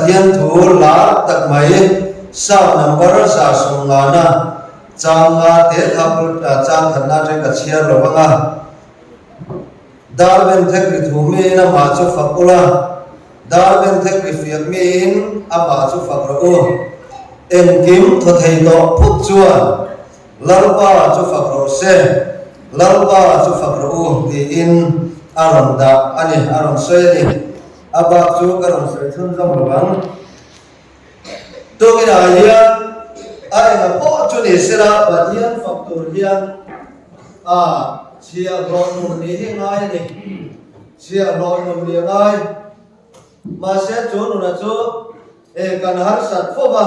Pathian thu lar tak mai Psalm number 150 na chang nga te kha chang khatna atang ka chhiar lo vang a. Dar benthek ri thu miin amah chu fak ula, dar benthek ri fiak miin amah chu fak rawh u. Engkim thaw thei tawh phut chuan Lalpa chu fak rawh se, Lalpa chu fak rawh u tiin a rawn dah a ni, a rawn sawi a ni. A bak chu ka rawn sawi chhunzawm lo ang. Tukinah hian a enga pawh chu ni sela Pathian fak tur hian a chhiahhlawh nun nih hi ngai a ni. Chhiahhlawh nun nih a ngai. Mahse chu nuna chu e kan harsat fo va,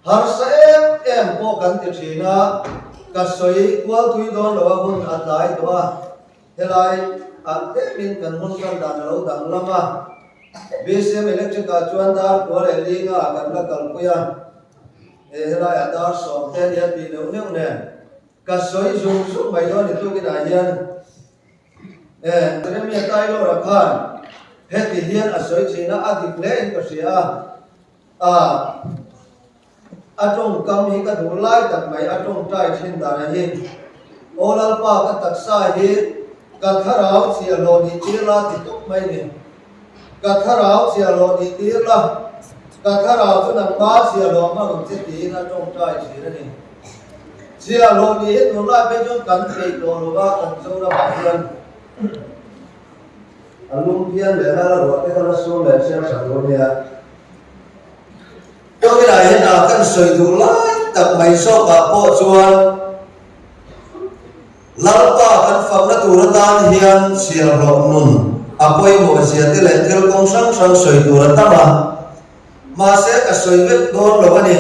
harsa em em pawh kan ti thin a, ka sawi kual tui dawn lo a hun a tlai tawh a. Helai ah tlemin kan hun kan dan a lo danglam a, BCM Electric ah chuan dar kua leh linga ah kan la kalpui a, he helai ah dar sawm te ania tih neuh neuh nen ka sawi zung zung mai dawn ni tukin ah hian e Jeremia Taylor a khan heti hian a sawi thin a, a dik hle in ka hria a, a A tawngkam hi ka duh lai tak mai, a tawngtai thin dan a hi. Aw Lalpa ka taksa hi ka thlarau chhiahhlawh nih tir la ti tawp mai ni. Ka thlarau chhiahhlawh nih tir la, ka thlarau chu nangma chhiahhlawh hmang ang che tiin a tawngtai thin a ni. Chhiahhlawh nih hi tunlai phei chuan kan peih tawh lo va, kan Zoramah hian a lum phian leh nghal a, ruah te kha la sur leh chiang sak lo nia. Tawngin-ah hian a kan sawi duh lai tak mai zawkah pawh chuan Lalpa kan fakna tur atan hian chhiarhlawh nun a pawimawh zia te leh thil kawng hrang hrang sawi tur a tam a, mahse ka sawi vek dawn lo a ni.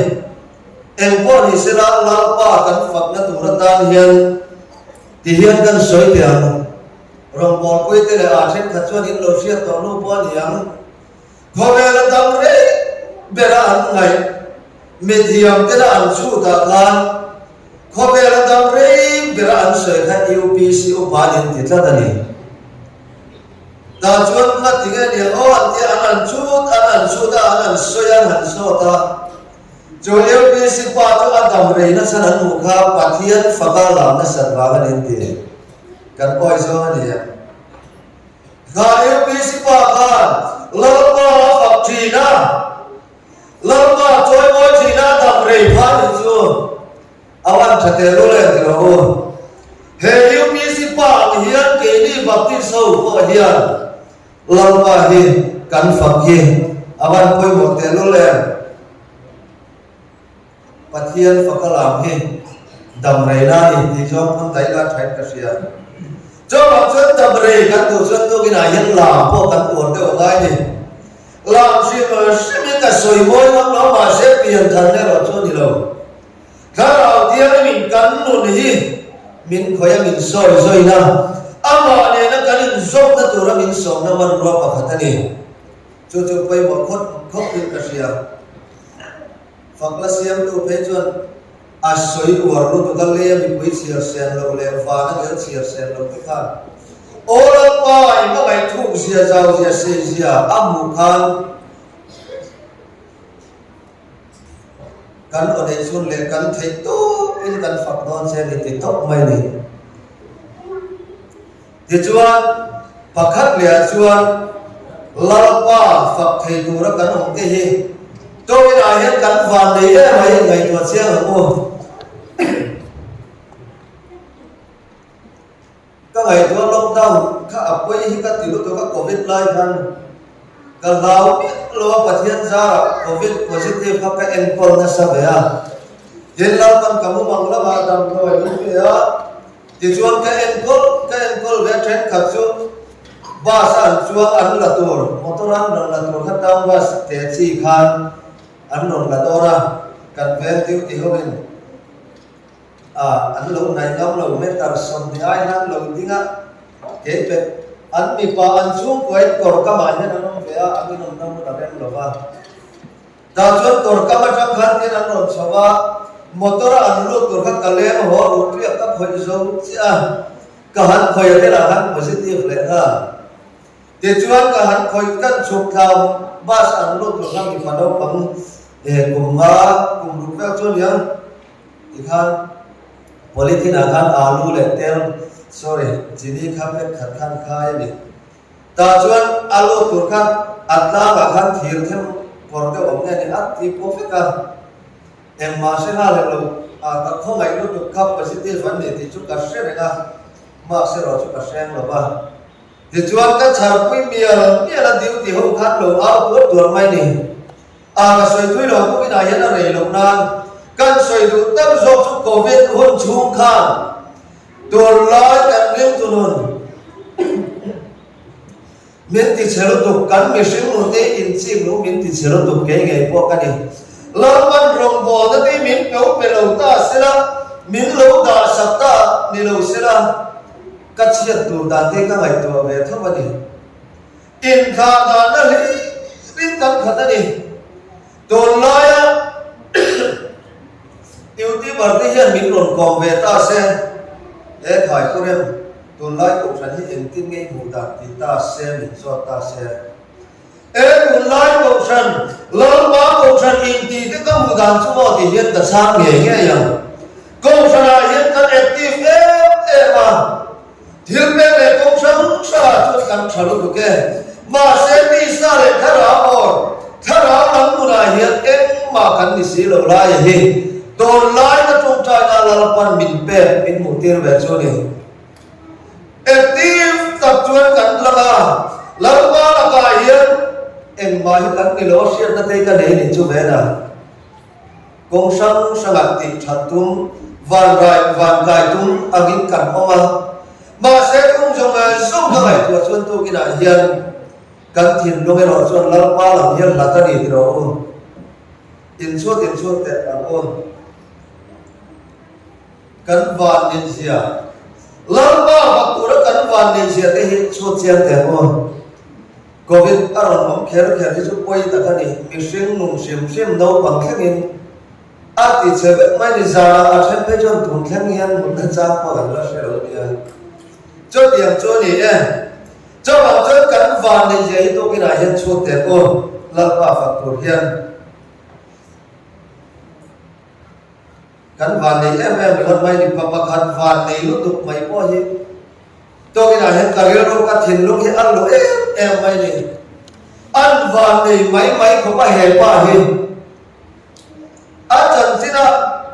Engpawh ni sela Lalpa kan fakna tur atan hian ti hian kan sawi teh ang. Rawngbawlpui te leh aa thenkhat chuan in lo hriat tawh nu pawh a ni ang. Khawvela dam rei bera an ngaih mithiam tena an chhutah khan khawvela dam rei bera an sawi kha UPC upa an inti tlat a ni. Tah chuan ngati nge nia aw an tia an han chhut an han chhut a an han sawi a an han sawt a. Chu UPC pa chu a dam rei nasa an hmuh kha Pathian faka lam nasat vang an inti. Kan awi zawng a ni em? Hna UPC pa khan Lalpa a fak thin a, Lalpa a chawimawi thin a, a dam rei phah nih chu a van tha teh lul em ti rawh u. He UPC pa ang hian keini Baptist ho pawh hian Lalpa hi kan fak hi a van pawimawh teh lul em. Pathian faka lam hi dam rei la ni tih zawng pawn daih la thain ka hria. Chuvang chuan dam rei kan duh chuan tukinah hian lam pawh kan uar deuh a ngai ni. Lam hrim hrimin ka sawi mawi ngam lo mahse pian than erawh chu a ni lo. Thlarau Thianghlimin kan nun hi min khawih a min sawi zawina, amah nena kan inzawmna tura min sawmna hmanrua pakhat a ni. Chu chu pawimawh khawp khawpin ka hria. Fakna siamtu phei chuan a sawi uar lutuk a, lei a mipui chhiar sen loh leh van a ngel chhiar sen loh te khan Aw Lalpa i hmangaih thuk zia zau zia sei zia a hmuh khan kan aw neih chhun leh kan theih tawp in kan fak dawn che a ni ti tawp mai a ni. Tichuan, pakhat lehah chuan Lalpa fak thei tura kan awm te hi Tawinah hian kan van nei em mai ngaihtuah chiang ang u. Ka ngaihtuah lockdown kha a pawi hi ka ti lutuk a covid lai khan ka hlau miah lo a Pathian zarah covid positive kha ka enkawl nasa ve a. Tin Lalpan ka mumang lamah damdawi min pe a. Tichuan ka enkawl ka enkawl ve thenkhat chu bus a an chuang an la tur, motor an rawn la tur kha town bus te chi khan an rawn la dawn a, kan veng duty hovin ah an lo hnaih ngam lo meter 20 ai hian lo ding a, kei pet an mipa an chhungkuain kawr kamah hian an awm ve a, an inawmna hmun a rem lo va. Tah chuan kawr kam atang khan tin an rawn chho a, motor a an lut tur kha ka leng haw a ruh riak ka khawih zo chiah a, ka han khawih a velah khan positive leh nghal. Tichuan ka han khawih kan chhuk thla bus an lut tur kha mipa naupang kum nga kum ruk vel chu a nia tikhan polythene ah khan alu leh tel sorry chini kha pack khat khan khai a ni. Tah chuan a lut tur kha a tlangah khan thir them kawr deuh awm nge ni a ti pawh vek a. Engmah hre nghal leh lo a ka khawngaih lutuk kha positive an ni tih chu ka hre reng a, mask erawh chu ka hreng lo va. Tichuan ka chharpui mial mial a duty ho khan lo au tuar tuar mai ni. A ka sawi thui lo bawk inah hian a rei loh nan kan sawi duh tak zawk chu covid hun chhung khan tunlai kan ringtu nun Min ti chhe lutuk, kan mihring nute inchik lo min ti chhe lutuk kei ngei pawh ka ni. Lalpan rawngbawlna te min peu pe lo ta sela, min lo dah sak ta ni lo sela, ka chhiat tur dan te ka ngaihtuah ve tho a ni. Inthlah danna hlirin kan khat a ni. Tunlaia Youtuber te hian min rawn kawm ve ta se, he Thaipurem tunlai kohhran hi engtin nge i hmuh dan ti ta se, min zawt ta se. He tunlai kohhran, Lalpa kohhran inti te ka hmuh dan chu maw ti hian ka chhang ngei ngei ang. Kohhranah hian kan active em em a. Thil pek leh kawng hrang hrangah chuan kan tha lutuk e. Mahse tisa leh thlarau or thlarau lam nunah hian engmah kan ni si lo lai a hi. Tunlai ka tawngtaina Lalpan min pek min hmuh tir ve chu a ni. Active tak chuan kan lang a, Lalpa lakah hian engmah hi kan ni lo a hriatna te ka nei nih chu ven a. Kawng hrang hrangah tih that tum, van rai van kai tum angin kan awm a. Mahse kum zawng zawng ka ngaihtuah chuan tukinah hian kan thinlung erawh chuan Lalpa lam hian hlat a ni ti rawh u. Inchhut inchhut teh ang u. Kan van neihzia, Lalpa fak tura kan van neihzia te hi chhut chiang teh ang u. Covid a rawn awm kher kher hi chu pawi tak a ni. Mihring nun hrim hrim naupang thlengin a ti che vek mai ni. Zanah a then phei chuan tun thleng hian mutna chang pawh kan la hre lo nia. Chutiang chu a ni e. Chuvang chuan kan van neihzia hi tukinah hian chhut teh u Lalpa fak tur hian. Kan van nei em em ringawt mai ni, pa pakhat van nei lutuk mai pawh hi tawkinah hian ka rilru ka thinlung hi a lu em em mai ni. An van nei mai mai khawp a he pa hi. A chanchin a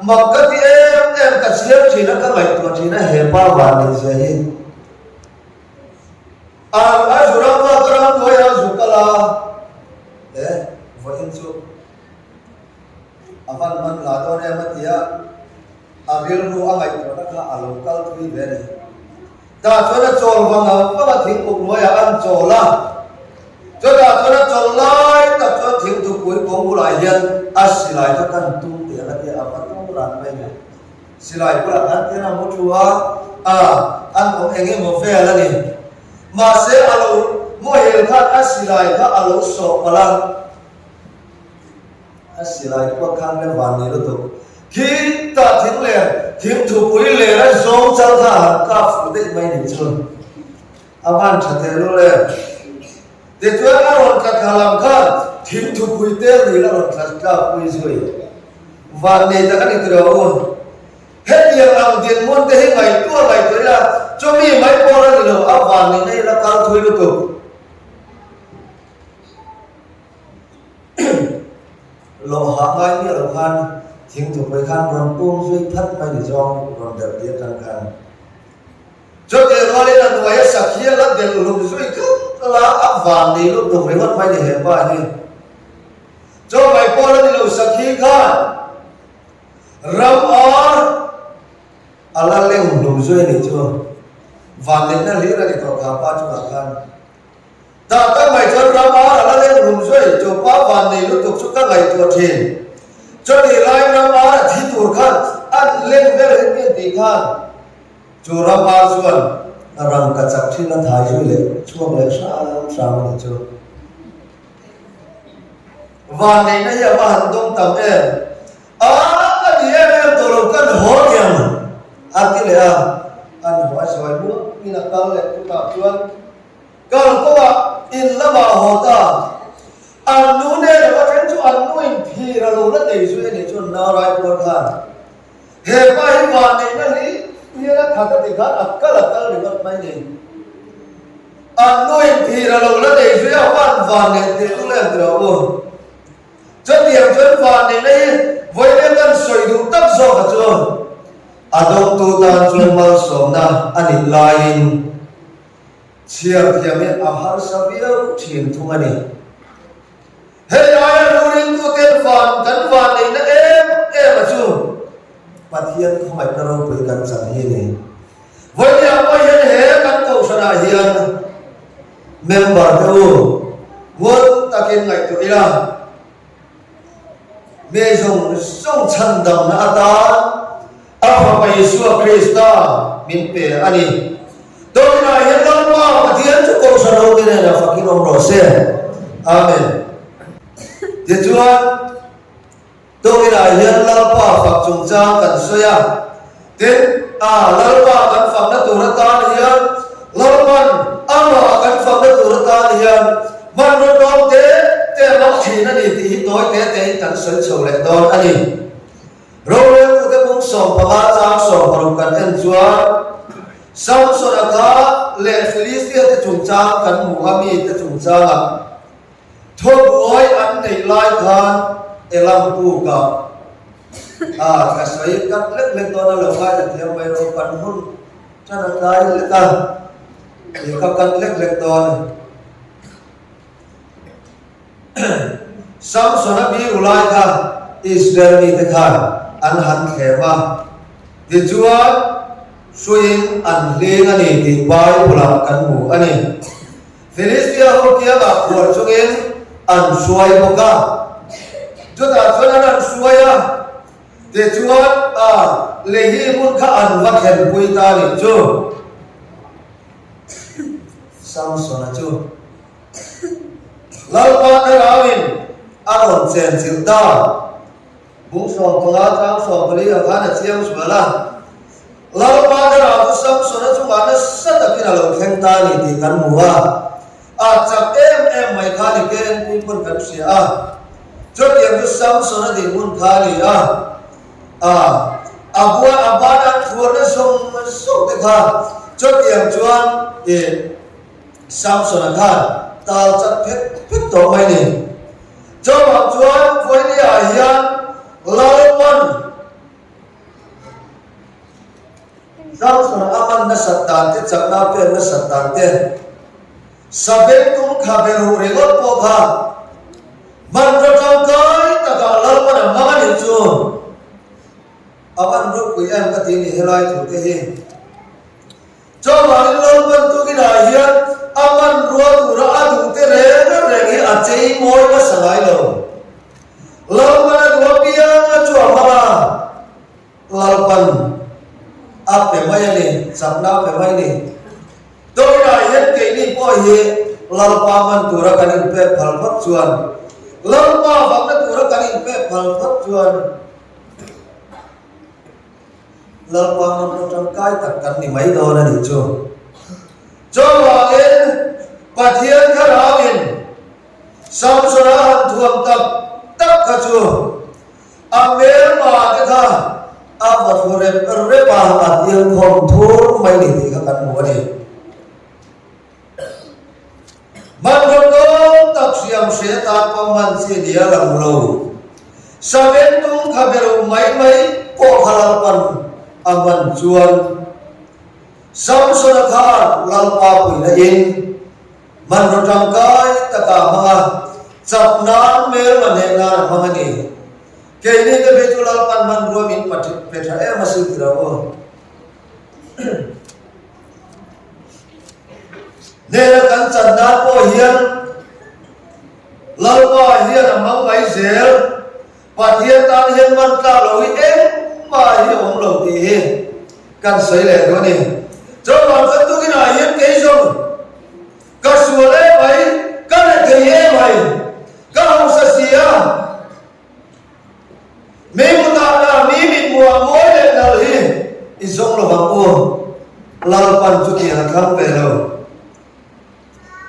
mak ka ti em em ka chhiar thin a ka ngaihtuah thin a he pa van nei zia hi. A a zu ram a ka ram hnuai a zu kal a, e vawiin chu. A van man la dawn em a ti a, a rilru a ngaihtuahna kha a lo kal thui ve a ni. Tah chuan a chawl vang ang vang a thingkuk hnuaiah an chawl a, chutah chuan a chawl lai tak chuan thingthupui kawng bulah hian a silai kha kan tum teh ang a ti a, a va tum ran mai a ni. Silai bulah khan tian a mu thu a, a an awm eng emaw vel a ni. Mahse a lo muhil khan a silai kha a lo sawh palh a. A silai pawh khan le van ni lutuk. Khi tah thing leh thing thupui ler a zawng chal kha a han kap fuh daih mai nih chu. A van tha teh lul e. Tichuan a rawn tla thla lam khan thing thupui tel nih a rawn tla tlak pui zui. Van nei tak a ni tiraw u. Hetiang ang dinhmun te hi ngaihtuah ngaihtuah ila chumi mai pawh la ni lo a van neihna hi la kal thui lutuk. Lawhah ngai miah lo khan thingthupui khan rawn pum zui phat mai ni zawng rawn delh tih atang khan chutih rualin a hnuai a sakhi a la delh hlum zui tlat la a van nei lutuk ringawt mai ni he pa hi. Chaw mai pawh la ni lo sakhi khan ram ar a la leng hlum zui a nih chu van neihna hlir a ni tawh kha pa chungah khan. Tah tak mai chuan ram ar a la leng rum zui, chu pa van nei lutuk chu ka ngaihtuah thin. Chutih laiin ram ar a thi tur khan an leng vel hi mi an tih khan chu ram ar chuan rangka chak thin a thai zui leh chhuak leh hram hram a ni chu. Vanneihna hi a va han dawng tam em? A a ni em em tawh lo kan haw niang a ti leh a, an haw a sawi muangin a kal leh chutah chuan Kal kawngah. In lamah a haw ta. An nu nen a va thleng chu an nu in phir a lo la nei zui a nih chuan Naurai puar khan he pa hi vanneihna hlir hian a khat a ti khan a kal a kal ringawt mai ni. An nu in phir a lo la nei zui a van vanneih teh lul em tih u. Chutiang chuan vanneihna hi vawiin kan sawi duh tak zawk a chu a dawngtu tan chuan malsawmna a nih laiin Chhiar thiam hi a harsa viau thin thung a ni. Hei aia luringtuten van kan van neihna em em a chu Pathian khawngaihna ropui kan chang hi a ni. Vawiin pawh hian he kan kohhranah hian member te u ngun takin ngaihtuah ila. Mi zawng zawng chhandamna atan a Fapa Isua Krista min pe a ni. Tawkinah hian Lalpa Pathian chu Kohhran hote nena fakin awm rawh se. Amen. Tichuan, Tawkinah hian Lalpa fak chungchang kan sawi a. Tin, a Lalpa kan fakna tur atan hian Lalpan amah kan fakna tur atan hian hmanraw tlawm te te a hmang thin a ni tih hi tawi te tein kan sawi chho leh dawn a ni. Roreltute bung 15 chang 60 kan en chuan Samsona kha leh Filistia te chungchang kan hmu a mite chungchangah Thubuai an neih lai khan Elam pukah a ka sawi kat lek lek dawn a lo ngaithla thiam mai rawh kan hun tan a tlai lek a ih ka kat lek lek dawn. Samsona biru lai kha Israel mite khan an han thlem a, tichuan hruiin an hling a ni tih Bible-ah kan hmu a ni. Filistia ho kiangah phuar chungin an hruai bawk a, chutah chuan an han hruai a, tichuan a Lehi hmun kha an va thlenpui ta nih chu. Samsona chu Lalpa Thlarauin a rawn chenchilh ta. Bung 15 chang 14 ah khan a chiang zual a, Lalpa thlarau chu Samsona chungah nasa takin a lo thleng ta a ni tih kan hmu a, a chak em em mai kha ni ke enpui pawn kan hria a, chutiang chu Samsona dinhmun kha a ni a, a a bua a ban an thuarna zawng zawng te kha chutiang chuan ih Samsona khan tal chak phet phet tawh mai ni. Chuvang chuan Vawinia hian Lalpan Samsona a man nasat dan te, chakna a pek nasat dan te, Sabengtung kha be ruh ringawt pawh kha hmanraw tangkai takah Lalpan a hmang a nih chu a van ropui em ka ti ni helai thu te hi. Chuvangin Lalpan tukinah hian a hmanrua tura a duhte reng reng hi a chei mawi nasa ngai lo. Lalpan a duh apianga chu a hmang a, Lalpan a pe mai a ni, chakna a pe mai a ni. Tukinah hian keini pawh hi Lalpa hman tura kan inpek phal phawt chuan, Lalpa fakna tura kan inpek phal phawt chuan, Lalpa hmanraw tangkai tak kan ni mai dawn a nih chu. Chuvangin Pathian thlarauin Samsona han thuam tak tak kha chu a hmelma te kha a va thlu rep rep a, a hnial khawm thur mai ni tih kha kan hmu a ni. Hmanraw tlawm tak hriam hre tan pawh hman chi ni a lang lo. Sabengtung kha beruk mai mai pawh kha Lalpan a hman chuan Samsona khan Lalpa puihna in hmanraw tangkai taka a hmang a, chak nan hmelma hneh nan a hmang a ni. Keini te phei chu Lalpan hmanrua min pe tha em asin ti lo aw. Hnena kan chan nan pawh hian Lalpa hian a hmang mai zel, Pathian tan hian man tlak lo hi engmah hi a awm lo tih hi kan sawi leh duh a ni. Chuvang chuan tukinah hian kei zawng ka sual em mai, ka rethei em mai, ka hausa si a, Mi kutah lah mi mithmuah mawi leh nalh hi i zawng lo vang u, Lalpan chutiang a thlang ve lo.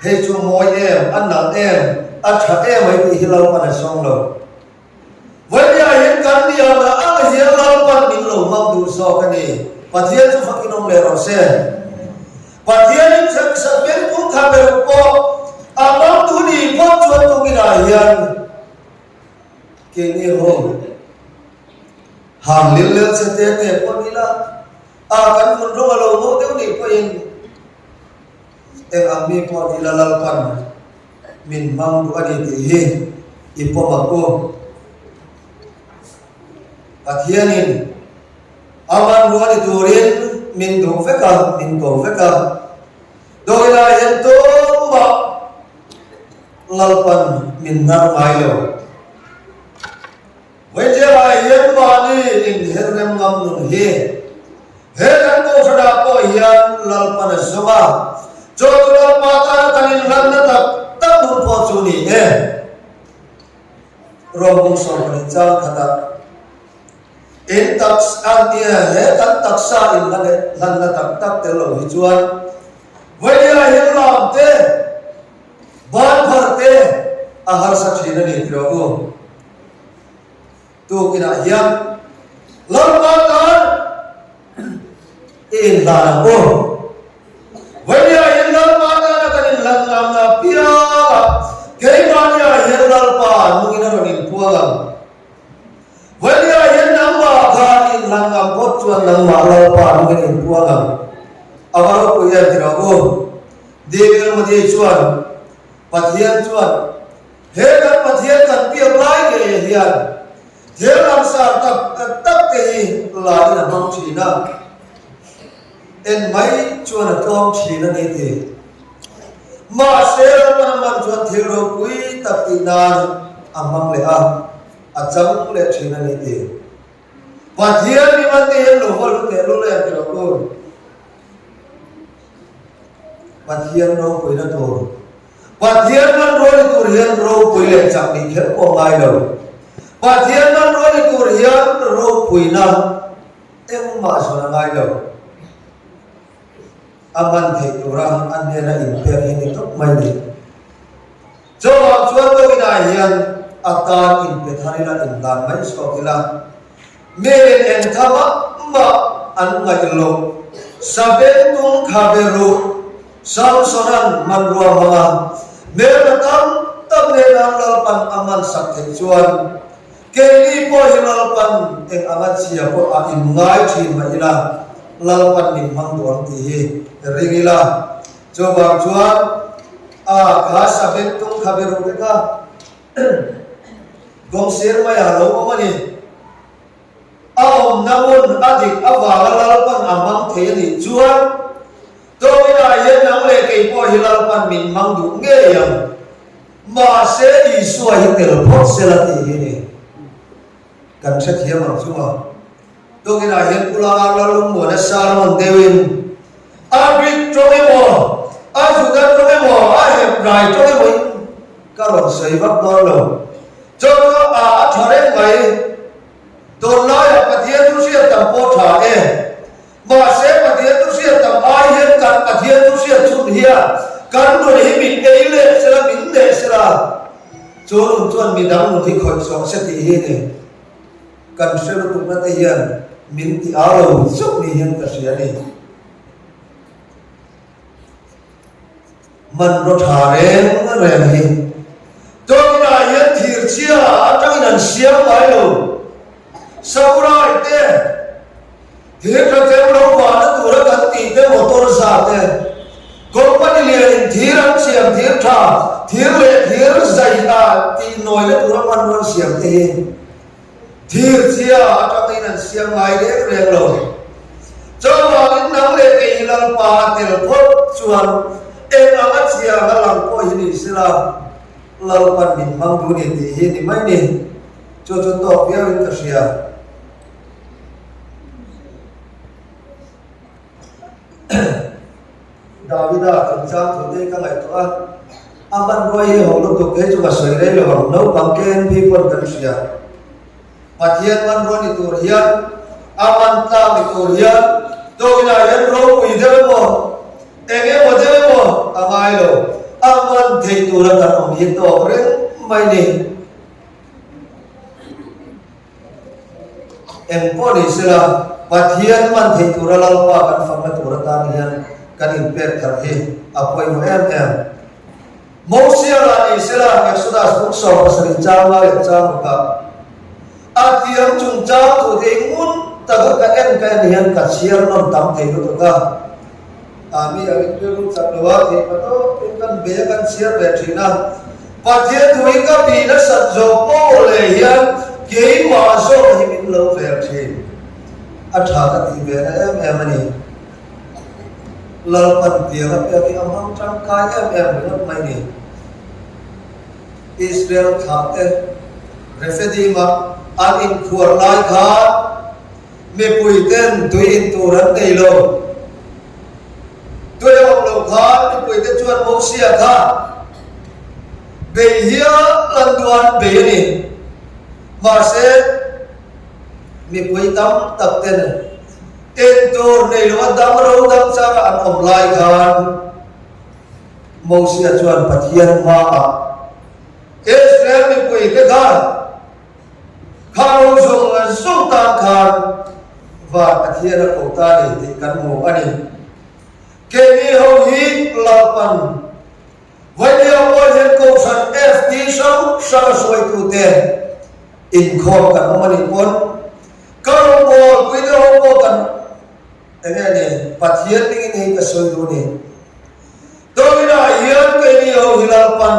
Hei chu a mawi em, a nalh em, a tha em ai tih hi Lalpan a zawng lo. Vawiah hian kan ni ang a ang hian Lalpan min lo hmang duh zawk a ni. Pathian chu fakin awm leh rawh se. Pathianin chhaksak vengtu kha ber pawh a hmang duh ni phawt chuan tukinah hian keini ho hang lil lel che te te pawh ni la, a kan vun rawng a lo ngo deuh nih pawhin eng ang mi pawh ni la Lalpan min hmang duh a ni tih hi i pawm ang u. Pathianin a hmanrua ni turin min duh vek a, min ko vek a. Dawilai hian tumah Lalpan min hnar ngai lo. Vawizialai hian mahni inherrem ngam nun hi he kan kohhranah pawh hian Lalpan a zawng a, chaw chu Lalpa tana kan inhlanna tak tak nun pawh chu ni e. Rawng 12 chang khatah in taksa an tia he kan taksa inhlanna tak tak tel lo hi chuan vawiah hian lam te ban phar te a harsa thin a ni tih rawh u. Tukinah hian Lalpa tan i inhlan ang u. Vawiah hian Lalpa tana kan inhlan ngamna apiangah keimahniah hian Lalpa nungin a rawn inpuang ang. Vawiah hian nangmah khan i inhlan ngam phawt chuan nangmah Lalpa nungin a inpuang ang. A va ropui em ti rawh u. David Modi chuan Pathian chuan He kan Pathian kan biak lai ngei hian thil langsar tak tak te hi la in a hmang thin a, en mai chuan a tlawm thin a ni ti. Mahse Lalpan a hman chuan thil ropui tak tih nan a hmang leh a, a chang leh thin a ni ti. Pathian mi man te hian lo va hlu teh lul em ti lo tur. Pathian ropuina tur. Pathian hmanrua ni tur hian ropui leh chak nih kher pawh ngai lo. Pathian hmanrua ni tur hian ropuina engmah zawn a ngai lo. A hman theih tura a hnena inpek hi ni tawp mai ni. Chuvang chuan Dawida hian a tan inpe thar ila inhlan mai chhuak ila, miin engtha mah mah an ngaih loh Sabeng tung kha be ruh Samsona'n hmanrua hmanga hmelma tam tak nena Lalpan a hmansak theih chuan keini pawh hi Lalpan eng anga chhia pawh a inngai thin mah ila Lalpan min hmang duh ang tih hi ring ila. Chuvang chuan a kha sabeng tung kha be ruh te kha kawngsir maiah a lo awm a ni. A awmna hmun a dik avanga Lalpan a hmang thei a nih chuan Tawinah hian nang leh kei pawh hi Lalpan min hmang duh ngei ang. Mahse Isua hi tel phawt sela tih hi ni. Kan hrethiam ang chu a. Tukinah hian Pu Langa Lalungmuana sermon deuhin a Greek tawng emaw, a Juda tawng emaw, a Hebrai tawng emawin ka rawn sawi vak dawn lo. Chuan chu a a tha reng mai. Tunlaiah Pathian thu hriat tam pawh tha e. Mahse Pathian thu hriat tam ai hian kan Pathian thu hriat chhun hian kan nun hi min ei leh sela, min neh sela, chu nun chuan midang nun hi khawih zawh se tih hi ni. Kan hre lutukna te hian min ti au lo zauh ni hian ka hria a ni. Hmanraw tha reng reng hi Tawkinah hian thir chhia atangin an siam ngai lo. Samurai te thir tha chem lo vahna tura kan tih te motor za te company lianin thir an siam thir tha thir leh thir zai a tih nawina tura hmanraw an siam te hi Thir chhia atangin an siam ngai reng reng lo. Chuvangin nang leh kei hi Lalpa a tel phawt chuan eng anga chhia anga lang pawh hi ni sela, Lalpan min hmang duh ni tih hi ni mai ni. Chu chu tawk viauin ka hria. Davida chungchang thu te ka ngaihtuah a, a hmanrua hi ho lutuk kei chu ka sawi rei lo ang, naupang KNP pawn kan hria. Pathian hmanrua ni tur hian, a hman tlak ni tur hian tawkinah hian ropui deuh emaw, eng emaw deuh emaw a ngai lo. A man thei tura kan awm hi tawk reng mai ni. Eng pawh ni sela, Pathian man thei tura Lalpa kan fakna tur atan hian kan inpek thar hi a pawimawh em em. Mosia lah ni sela, Exodus buk 17 chang lai leh chang rukah a thiam chungchang thute hi ngun taka ka en ka en hian ka chhiar nawn tam thei lutuk a. A mi angin rilru chak lo a theih hma tawpin kan bei a kan chhiar ve thin a. Pathian thu hi ka bih nasat zawh pawh leh hian keimah zawk hi min lo vel thin. A tha ka tih ve na em em a ni. Lalpan tiang a pek hi a hmang tangkai em em ringawt mai ni. Israel thlahte Rephidim-a an inkhuar lai khan Mipui ten tui in tur an nei lo. Tui a awm loh khan mipui te chuan Mosia kha bei hial an duh an bei a ni. Mahse, mipui tam tak ten in tur nei lo a dam ro dam changa an awm lai khan Mosia chuan Pathian hmaah Israel mipui te khan Kha ro zawng zawng tan khan van Pathian a ko ta ni tih kan hmu a ni. Keini ho hi Lalpan Vailia pawh hian Kohhran FT hrang hrang a hruaitute inkhawm kan awm a nih pawn ka rawngbawlpui te ho pawh kan eng nge ni Pathian dingin hei ka sawi duh a ni. Tawinah hian keini ho hi Lalpan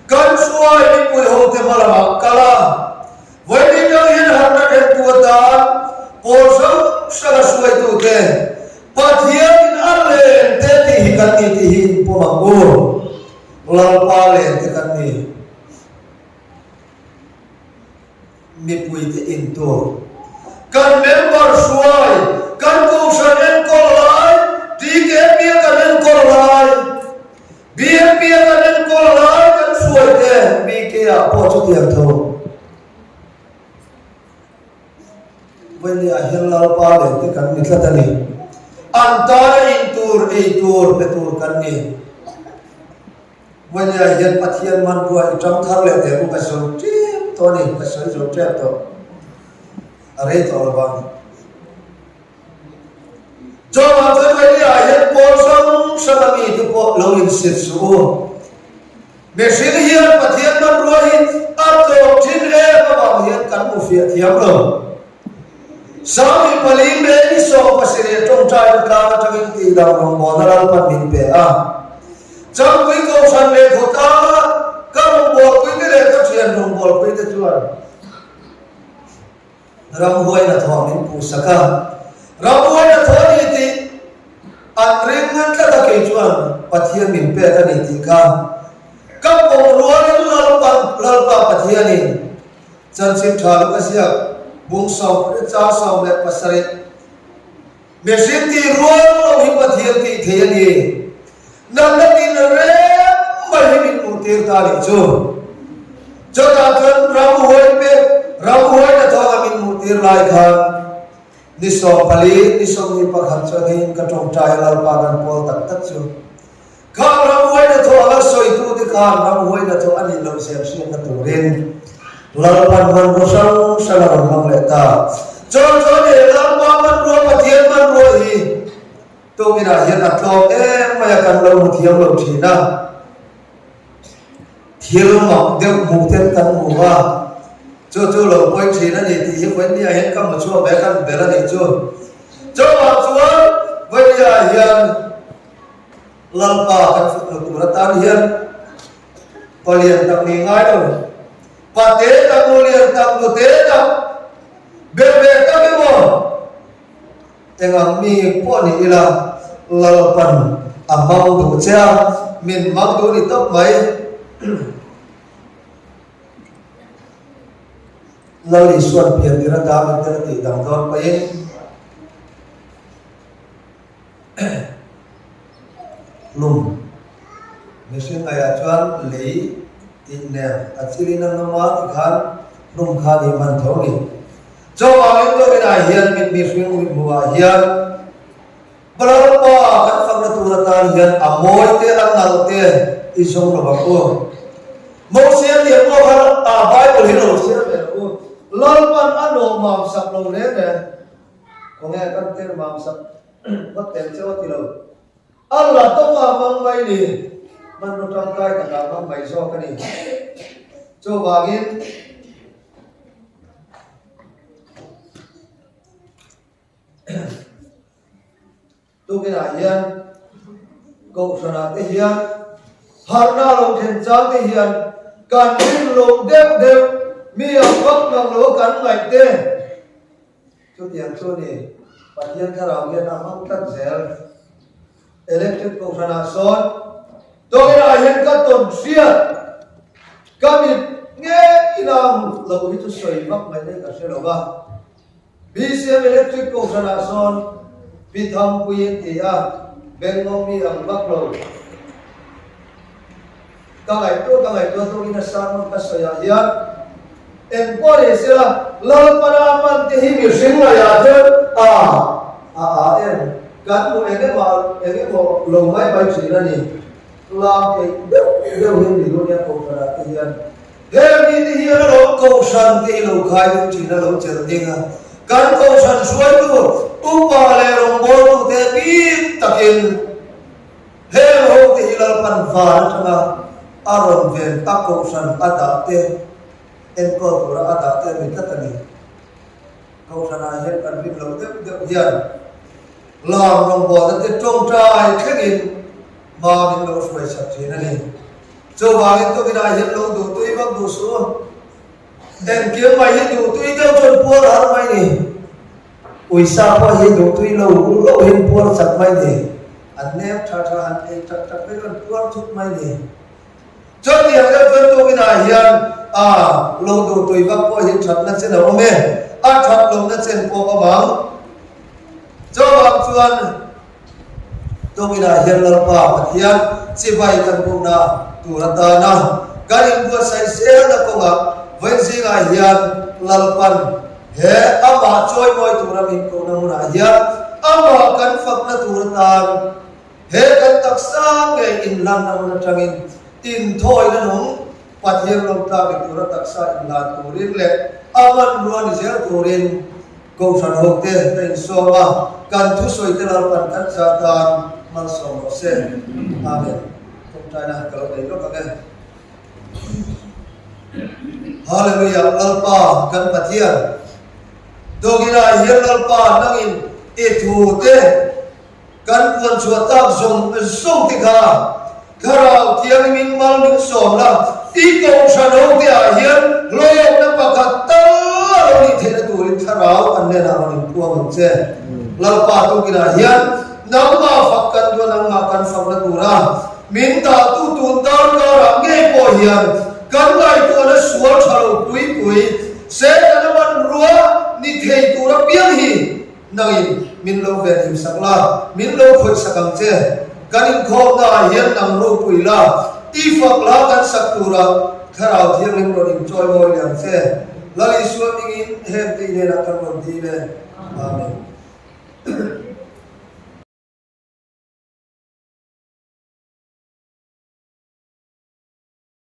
Kan hruai mipui hote hma lamah kal a, vawiin ang hian harhna thentu atan pawl hrang hranga hruaitute Pathianin a len te tih hi kan ni tih hi inpawm ang u. Lalpa len te kan ni. Mipuite in tur. Kan member hruai, kan kohhran enkawl lai, TKP a kan enkawl lai, BMP a kan enkawl lai kan hruai te BK ah pawh chutiang tho. Vawinia hian Lalpa leh te kan ni tlat a ni. An tana in tur, ei tur, pe tur kan ni. Vawinia hian Pathian hmanrua i tang thar leh teh u ka sawi tep tawh a ni, ka sawi zo tep tawh. A rei tawh lo vang. Chuvang chuan Vawinia hian pawl hrang hrang a mi te pawh lo insit suh u. Mihring hian Pathian hmanrua hi a tlawm thin em avang hian kan hmu fiah thiam lo. 24 May ni 17 tawngtaina tlang atangin tihdam rawngbawlna Lalpan min pe a. Changpui Kohhran leh khawtlanga ka rawngbawlpuite leh ka thian rawngbawlpuite chuan ramhuai hnathawh min puhsak a. Ramhuai hnathawh a ni tih an ring ngan tlat a, kei chuan Pathian min pek a ni tih kha ka pawm rualin Lalpan Lalpa Pathianin Chanchin tha lo ka ziak, bung chang 17. Mihring tih rual lo hi Pathian tih thei a ni. Natna tin reng mai hi min hmuh tir ta nih chu. Chutah chuan ramhuai pek, ramhuai hnathawk a min hmuh tir lai khan ni 14, ni 21 chuan hei ka tawngtai a Lalpa kan pawl tak tak chu. Khang ramhuai hnathawh anga sawitute khan ramhuai hnathawh a nih loh zia hriatna turin Lalpan hmanrua hrang hrang a rawn hmang leh ta. Chuan chuan he Lalpa hmanrua, Pathian hmanrua hi tukinah hian a tlawm em mai a, kan lo hmu thiam lo thin a. Thil mak deuh hmuh ten kan hmu a, chu chu lo pawi thin a ni tih hi Vawinia hian ka hmu chhuak ve a, kan bel a nih chu. Chuvang chuan Vawinia hian Lalpa kan fak lo tur atan hian palian tak nih ngai lo, pate tak, nulian tak, nute tak, berber tak emaw eng ang mi pawh ni ila Lalpan a hmang duh che a, min hmang duh ni tawp mai. Lal Isuan pian tir ata min tel a tih dang dawn pahin. Hlum mihring ngaihah chuan lei tih nen a chilin an awm a tikhan hlum kha ni hman tho ni. Chuvangin tuakinah hian mit mihring mithmuhah hian Lalpa kan fakna tur atan hian a mawi te a nalh te. i zawng lo ang u. Mosia tia pawh khan a Bible hi lo chhiar ve ang u. Lalpan a nawh mam sak lo reng reng. Khawnge kan tir mam sak phawt tel cheu a ti lo. A la tawk a hmang mai ni. Hmanraw tangkai takah a hmang mai zawk a ni. Chuvangin. Tukinah hian Kohhranah te hian harhna lo thlen chang te hian kan rin loh deuh deuh mi a vak ngang lo kan ngaih te chutiang chu ni Pathian thlarau hian a hmang tlat zel. Electric Kohhranah sawn tukinah hian ka tawn hriat ka mit ngei ila lo hi chu sawi vak mai nei ka hre lo va. BCM Electric Kohhranah sawn Pi Thangpui an ti a, Bengngawng mi ang vak lo. Ka ngaihtuah ka ngaihtuah tawkin a sermon ka sawiah hian eng pawh ni sela Lalpana hman te hi mihring ngaiah chuan a a a em kan hmu eng emaw eng emaw lo mai mai thin a ni. Lam theih deuh deuh hi ni dawn nia Kohhranah te hian. Heng mite hian a lo kohhran te hi lo khai deuh thin a lo chelh ding a, kan kohhran hruaitu upa leh rawngbawltute bik takin heng ho te hi Lalpan van atanga a rawn ven a kohhran a dah te enkawl tura a dah te a ni tlat a ni. Kohhranah hian kan rin loh deuh deuh hian lam rawngbawlna te tawngtai thlengin hma min lo hruai chak thin a ni. Chuvangin tukinah hian lo duhtui vak duh suh u. Engkim mai hi duhtui deuh chuan puar har mai ni. Uisa pawh hi duhtui lo lo hin puar chak mai ni. An nem tha tha han ei tak tak mai chuan puar thut mai ni. Chutiang deuh chuan tukinah hian a lo duhtui vak pawh hi thatna chen a awm e. A that lohna chen pawh a awm ang. Chuvang chuan. Tukinah hian Lalpa Pathian chibai kan bukna tur atana kan inbuatsaih zelna kawngah vawiin zingah hian Lalpan he amah chawimawi tura min kohna hmunah hian amah kan fakna tur atan he kan taksa ngei inlanna hmun atangin inthawina nung Pathian lawmtlak ni tura taksa inlan turin leh a hmanrua ni zel turin Kohhran ho te ka insawm a, kan thusawi te Lalpan kan zah tan malsawm rawh se. Amen. Tawngtaina ka lo nei lawk ang e. Hallelujah Lalpa kan Pathian. Dawngin ah hian Lalpa nangin i thu te Kan puan chhuah tak zawng zawng te kha Thlarau Thianghlimin mal min sawm la, i kohhran ho te ah hian hlawkna pakhat tal a lo nih theihna turin Thlarau kan hnenah rawn inpuang ang che. Lalpa tukinah hian nangmah fak kan duh a, nangmah kan fakna tura min dahtu tun darkarah ngei pawh hian kan ngaihtuahna sual tha lo pui pui Setana hmanrua ni thei tur apiang hi Nangin min lo venhim sak la, min lo khawih sak ang che. Kan inkhawmna ah hian nang ropui la, i fak la kan sak turah Thlarau Thianghlim rawn inchawi mawi leh ang che. Lal Isua hmingin heng te i hnenah kan rawn dil e. Amen.